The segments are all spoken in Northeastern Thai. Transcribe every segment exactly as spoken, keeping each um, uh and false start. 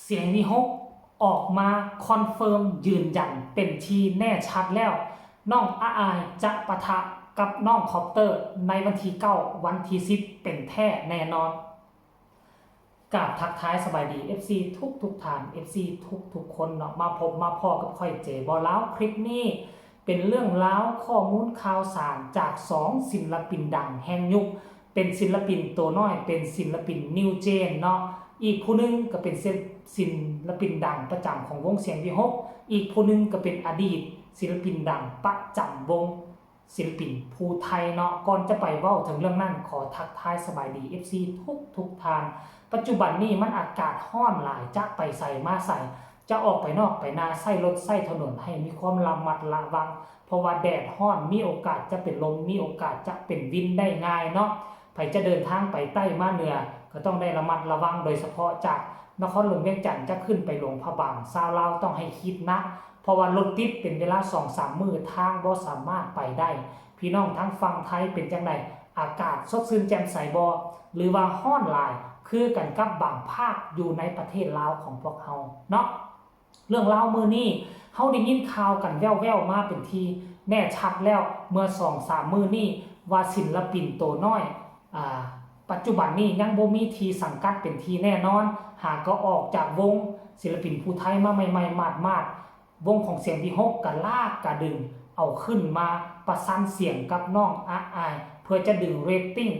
เสียงวีหกออกมาคอนเฟิร์มยืนยันเป็นที่แน่ชัดแล้ว น้องอาอายจะปะทะกับน้องคอปเตอร์ในวันที่เก้า วันที่สิบ เป็นแท้แน่นอน กราบทักทายสบายดี เอฟซี ทุกทุกท่าน เอฟซี ทุกทุกคนเนาะ มาพบมาพ้อกับข้อยเจบอลาว คลิปนี้เป็นเรื่องราวข้อมูลข่าวสารจากสองศิลปินดังแห่งยุค เป็นศิลปินตัวน้อย เป็นศิลปิน New Gen เนาะ อีกผู้หนึ่งก็เป็นศิล- ศิลปินดังประจำของวงเสียงวีหก อีกผู้หนึ่งก็เป็นอดีตศิลปินดังประจำวงศิลปินผู้ไทยเนาะ ก่อนจะไปเว้าถึงเรื่องนั้น ขอทักทายสบายดี เอฟซี ทุกทุกท่าน ปัจจุบันนี้มันอากาศร้อนหลาย จะไปไสมาไส จะออกไปนอกไปนา ใช้รถใช้ถนนให้มีความระมัดระวัง เพราะว่าแดดร้อน มีโอกาสจะเป็นลม มีโอกาสจะเป็นวินได้ง่ายเนาะ ไผจะเดินทางไปใต้มาเหนือ ก็ต้องได้ระมัดระวัง โดยเฉพาะจากนครหลวงเวียงจันทน์จะขึ้นไปหลวงพระบาง ชาวลาวต้องให้คิดหนัก เพราะว่ารถติดเป็นเวลาสองสามมื้อ ทางบ่สามารถไปได้ พี่น้องทางฝั่งไทยเป็นจั่งใด อากาศสดชื่นแจ่มใสบ่ หรือว่าร้อนหลาย คือกันกับบางภาคอยู่ในประเทศลาวของพวกเฮาเนาะ เรื่องราวมื้อนี้เฮาได้ยินข่าวกันแว่วๆมาเป็นที่แน่ชัดแล้ว เมื่อสองสามมื้อนี้ ว่าศิลปินตัวน้อย อ่า ปัจจุบันนี้ยังบ่มีที่สังกัดเป็นที่แน่นอน หากก็ออกจากวงศิลปินผู้ไทยมาใหม่ๆ มาดๆ วงของเสียงวีหกก็ลากกระดึงเอาขึ้นมาประสานเสียงกับน้องอาอาย เพื่อจะดึงเรตติ้ง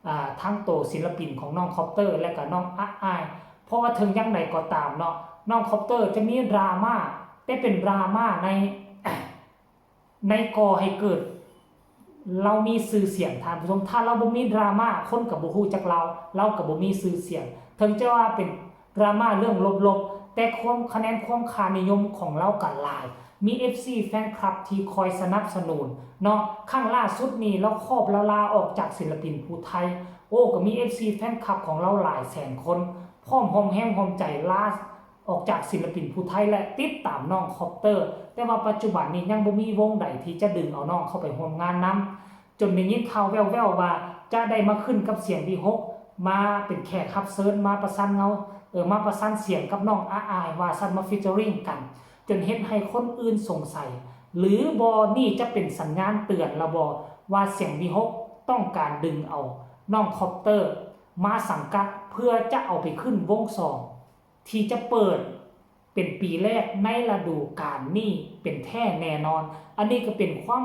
อ่า ทั้งตัวศิลปินของน้องคอปเตอร์และก็น้องอาอาย เพราะว่าถึงอย่างใดก็ตามเนาะ น้องคอปเตอร์จะมีดราม่า แต่เป็นดราม่าใน ในก่อให้เกิด ลาวมีชื่อเสียง ท่านผู้ชม ถ้าลาวบ่มีดราม่า คนก็บ่ฮู้จักลาว ลาวก็บ่มีชื่อเสียง ถึงจะว่าเป็นดราม่าเรื่องลบๆ แต่ความคะแนนความค่านิยมของลาวก็หลาย มี เอฟซี แฟนคลับที่คอยสนับสนุนเนาะ ครั้งล่าสุดนี้ลาวครอบลาวลาออกจากศิลปินผู้ไทย โอ้ ก็มี เอฟซี แฟนคลับของลาวหลายแสนคน พร้อมร่วมแรงร่วมใจลาออกจากศิลปินผู้ไทยและติดตามน้องคอปเตอร์ แต่ว่าปัจจุบันนี้ยังบ่มีวงใดที่จะดึงเอาน้องเข้าไปร่วมงานนำ จนได้ยินข่าวแว่วๆว่าจะได้มาขึ้นกับเสียงวีหก มาเป็นแขกรับเชิญ มาประสานเงา เออ มาประสานเสียงกับน้องอาอาย ว่าซั่น มา featuring กัน จนเฮ็ดให้คนอื่นสงสัย หรือบ่ นี่จะเป็นสัญญาณเตือนละบ่ ว่าเสียงวีหกต้องการดึงเอาน้องคอปเตอร์มาสังกัด เพื่อจะเอาไปขึ้นวงสอง ที่จะเปิดเป็นปีแรกในฤดูกาลนี้เป็นแท้แน่นอน อันนี้ก็เป็นความ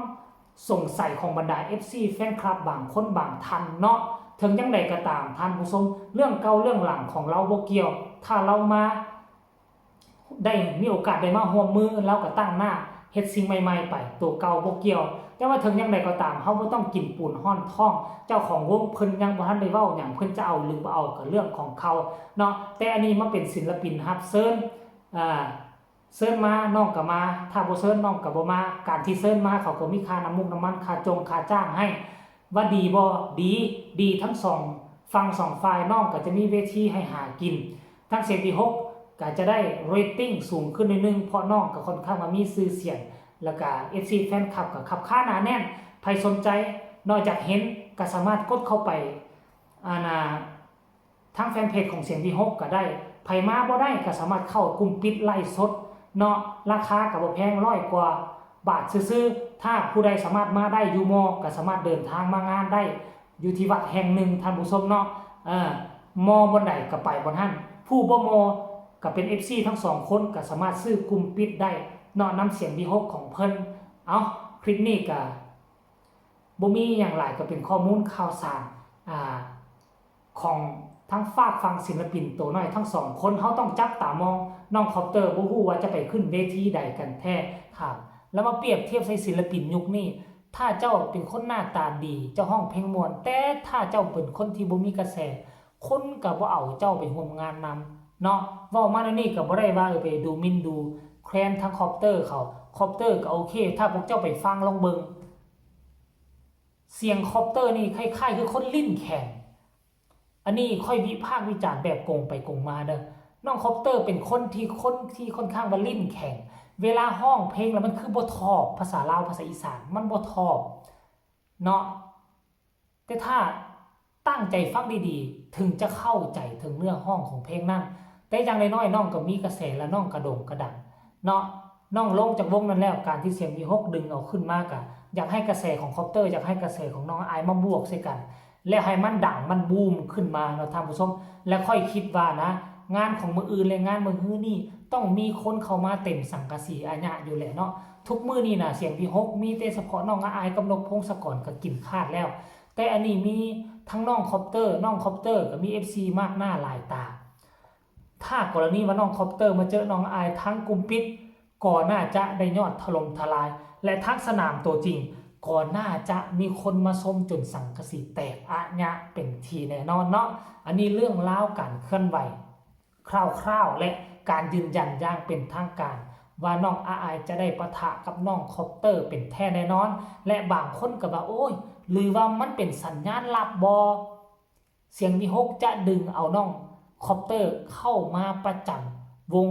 สงสัยของบรรดา เอฟซี แฟนคลับบางคนบางท่านเนาะ ถึงจั่งใดก็ตาม ท่านผู้ชม เรื่องเก่าเรื่องหลังของลาวบ่เกี่ยว ถ้าลาวมา ได้มีโอกาสได้มาร่วมมือ ลาวก็ตั้งหน้าเฮ็ดสิ่งใหม่ๆไป ตัวเก่าบ่เกี่ยว แต่ว่าถึงจั่งใดก็ตาม เฮาบ่ต้องกินปูนฮ้อนท้อง เจ้าของวงเพิ่นยังบ่ทันได้เว้าหยัง เพิ่นจะเอาหรือบ่เอาก็เรื่องของเขาเนาะ แต่อันนี้มาเป็นศิลปินรับเชิญ อ่า เชิญมาน้องก็มา ถ้าบ่เชิญน้องก็บ่มา การที่เชิญมาเขาก็มีค่าน้ำมูกน้ำมัน ค่าจงค่าจ้างให้ ว่าดีบ่ ดี ดีทั้งสองฝั่งสองฝ่าย น้องก็จะมีเวทีให้หากิน ทั้งเสียงวีหกก็จะได้เรตติ้งสูงขึ้นหน่อยนึง เพราะน้องก็ค่อนข้างว่ามีชื่อเสียง แล้วก็ เอฟซี แฟนคลับก็คับค้าหนาแน่น ไผสนใจ นอกจากเห็นก็สามารถกดเข้าไป อ่านะ ทางแฟนเพจของเสียงวีหกก็ได้ ไผมาบ่ได้ก็สามารถเข้ากลุ่มปิดไลฟ์สดเนาะ ราคาก็บ่แพง ร้อยกว่าบาทซื่อๆ ถ้าผู้ใดสามารถมาได้อยู่มอ ก็สามารถเดินทางมางานได้ อยู่ที่วัดแห่งหนึ่ง ท่านผู้ชมเนาะ เออ มอบ่อนใดก็ไปบ่อนหั้น ผู้บ่มอก็เป็น เอฟซี ทั้งสองคน ก็สามารถซื้อกลุ่มปิดได้เนาะ นำเสียงวีหกของเพิ่น เอ้า คลิปนี้ก็บ่มีหยังหลาย ก็เป็นข้อมูลข่าวสาร อ่า ของทั้งฝากฝั่งศิลปินตัวน้อยทั้งสองคน เฮาต้องจับตามอง น้องคอปเตอร์บ่ฮู้ว่าจะไปขึ้นเวทีใดกันแท้ครับ แล้วมาเปรียบเทียบใส่ศิลปินยุคนี้ ถ้าเจ้าเป็นคนหน้าตาดี เจ้าร้องเพลงม่วน แต่ถ้าเจ้าเป็นคนที่บ่มีกระแส คนก็บ่เอาเจ้าไปร่วมงานนำเนาะ เว้ามาแนวนี้ก็บ่ได้ว่า เออ ไปดูหมิ่นดูแคลนทางคอปเตอร์เขา คอปเตอร์ก็โอเค ถ้าพวกเจ้าไปฟังลองเบิ่ง เสียงคอปเตอร์นี่คล้ายๆคือคนลิ้นแข็ง อันนี้ข้อยวิพากษ์วิจารณ์แบบกงไปกงมาเด้อ น้องคอปเตอร์เป็นคนที่ คนที่ค่อนข้างว่าลิ้นแข็ง เวลาร้องเพลงแล้วมันคือบ่ทอบ ภาษาลาว ภาษาอีสาน มันบ่ทอบเนาะ แต่ถ้าตั้งใจฟังดีๆ ถึงจะเข้าใจถึงเนื้อร้องของเพลงนั้น แต่อย่างน้อยๆน้องก็มีกระแสและน้องกระโด่งกระดังเนาะ น้องลงจากวงนั้นแล้ว การที่เสียงวีหกดึงเอาขึ้นมาก็อยากให้กระแสของคอปเตอร์ อยากให้กระแสของน้องอายมาบวกใส่กัน แล้วให้มันดังมันบูมขึ้นมาเนาะท่านผู้ชม และข้อยคิดว่านะ งานของมื้ออื่นและงานมื้อฮื้อนี่ต้องมีคนเข้ามาเต็มสังกะสีอาญะอยู่แหละเนาะ ทุกมื้อนี่นะเสียงวีหกมีแต่เฉพาะน้องอายกับนกพงศกรก็กินขาดแล้ว แต่อันนี้มีทั้งน้องคอปเตอร์ น้องคอปเตอร์ก็มีเอฟซีมากหน้าหลายตา ถ้ากรณีว่าน้องคอปเตอร์มาเจอน้องอายทั้งกลุ่มปิด ก็น่าจะได้ยอดถล่มทลาย และทั้งสนามตัวจริง ก็น่าจะมีคนมาชมจนสังกะสีแตกอาญะเป็นทีแน่นอนเนาะ อันนี้เรื่องราวการเคลื่อนไหวคร่าวๆ และการยืนยันอย่างเป็นทางการ ว่าน้องอายจะได้ปะทะกับน้องคอปเตอร์เป็นแท้แน่นอน และบางคนก็ว่าโอ้ย หรือว่ามันเป็นสัญญาณลับบอ เสียงวีหกจะดึงเอาน้องคอปเตอร์เข้ามาประจำวง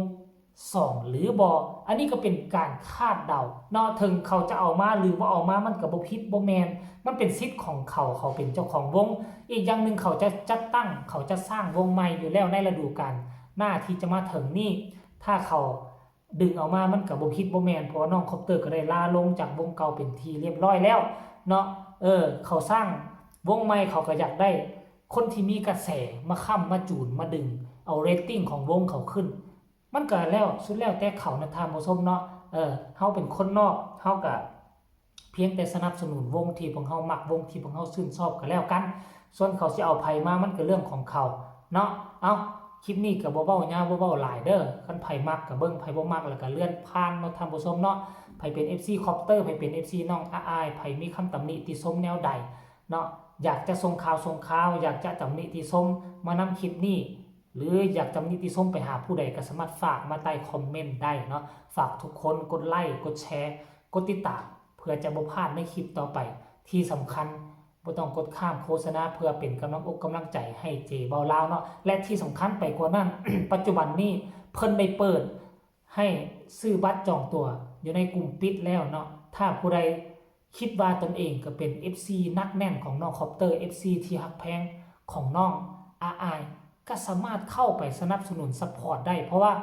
สองหรือบอ อันนี้ก็เป็นการคาดเดาเนาะ ถึงเขาจะเอามาหรือบ่เอามามันก็บ่ผิดบ่แม่น มันเป็นสิทธิ์ของเขา เขาเป็นเจ้าของวง อีกอย่างหนึ่งเขาจะจัดตั้ง เขาจะสร้างวงใหม่อยู่แล้วในฤดูกาลหน้าที่จะมาถึงนี่ ถ้าเขาดึงเอามามันก็บ่ผิดบ่แม่น เพราะว่าน้องคอปเตอร์ก็ได้ลาลงจากวงเก่าเป็นที่เรียบร้อยแล้วเนาะ เออ เขาสร้างวงใหม่เขาก็อยากได้ คนที่มีกระแสมาค้ำมาจูนมาดึงเอาเรตติ้งของวงเขาขึ้น มันก็แล้วสุดแล้วแต่เขานะท่านผู้ชมเนาะ เออ เฮาเป็นคนนอก เฮาก็เพียงแต่สนับสนุนวงที่พวกเฮามัก วงที่พวกเฮาชื่นชอบก็แล้วกัน ส่วนเขาสิเอาไผมามันก็เรื่องของเขาเนาะ เอ้า คลิปนี้ก็บ่เว้ายาวบ่เว้าหลายเด้อ คันไผมักก็เบิ่ง ไผบ่มักแล้วก็เลื่อนผ่านเนาะท่านผู้ชมเนาะ ไผเป็นเอฟซีคอปเตอร์ ไผเป็นเอฟซีน้องอาย ไผมีคำตำหนิติชมแนวใด เนาะ อยากจะส่งข่าวส่งข่าว อยากจะตำหนิติชมมานำคลิปนี้ หรืออยากตำหนิติชมไปหาผู้ใดก็สามารถฝากมาใต้คอมเมนต์ได้เนาะ ฝากทุกคนกดไลค์ กดแชร์ กดติดตาม เพื่อจะบ่พลาดในคลิปต่อไป ที่สำคัญบ่ต้องกดข้ามโฆษณา เพื่อเป็นกำลังอกกำลังใจให้เจเบาลาวเนาะ และที่สำคัญไปกว่านั้น ปัจจุบันนี้เพิ่นได้เปิด ให้ซื้อบัตรจองตั๋วอยู่ในกลุ่มปิดแล้วเนาะ ถ้าผู้ใดคิดว่าตนเองก็เป็นเอฟซีหนักแน่นของน้องคอปเตอร์ เอฟซีที่ฮักแพงของน้องอาย ก็สามารถเข้าไปสนับสนุนซัพพอร์ตได้ เพราะว่า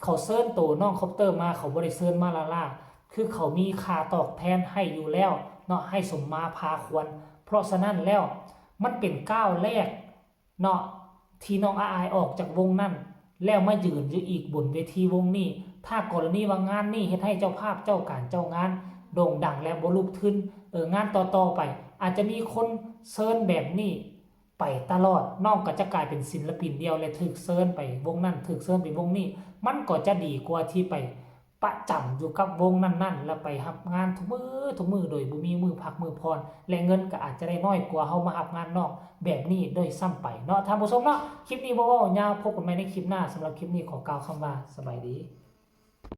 เขาเชิญโตน้องคอปเตอร์มา เขาบ่ได้เชิญมาล้าๆ คือเขามีค่าตอบแทนให้อยู่แล้วเนาะ ให้สมมาพาควร เพราะฉะนั้นแล้วมันเป็นก้าวแรก เนาะ ที่น้องอายออกจากวงนั้น แล้วมายืนอยู่อีกบนเวทีวงนี้ ถ้ากรณีว่างานนี้เฮ็ดให้เจ้าภาพเจ้าการเจ้างานโด่งดังแล้วบ่ลุกขึ้น เออ งานต่อๆไป อาจจะมีคนเชิญแบบนี้ไปตลอด น้องก็จะกลายเป็นศิลปินเดี่ยวและถูกเชิญไปวงนั้น ถูกเชิญไปวงนี้ มันก็จะดีกว่าที่ไป ประจำอยู่กับวงนั้นๆ แล้วไปรับงานทุกมื้อทุกมื้อโดยบ่มีมื้อพักมื้อผ่อน และเงินก็อาจจะได้น้อยกว่าเฮามารับงานนอกแบบนี้ด้วยซ้ำไปเนาะท่านผู้ชมเนาะ คลิปนี้บ่เว้ายาว พบกันใหม่ในคลิปหน้า สำหรับคลิปนี้ขอกล่าวคำว่าสบายดี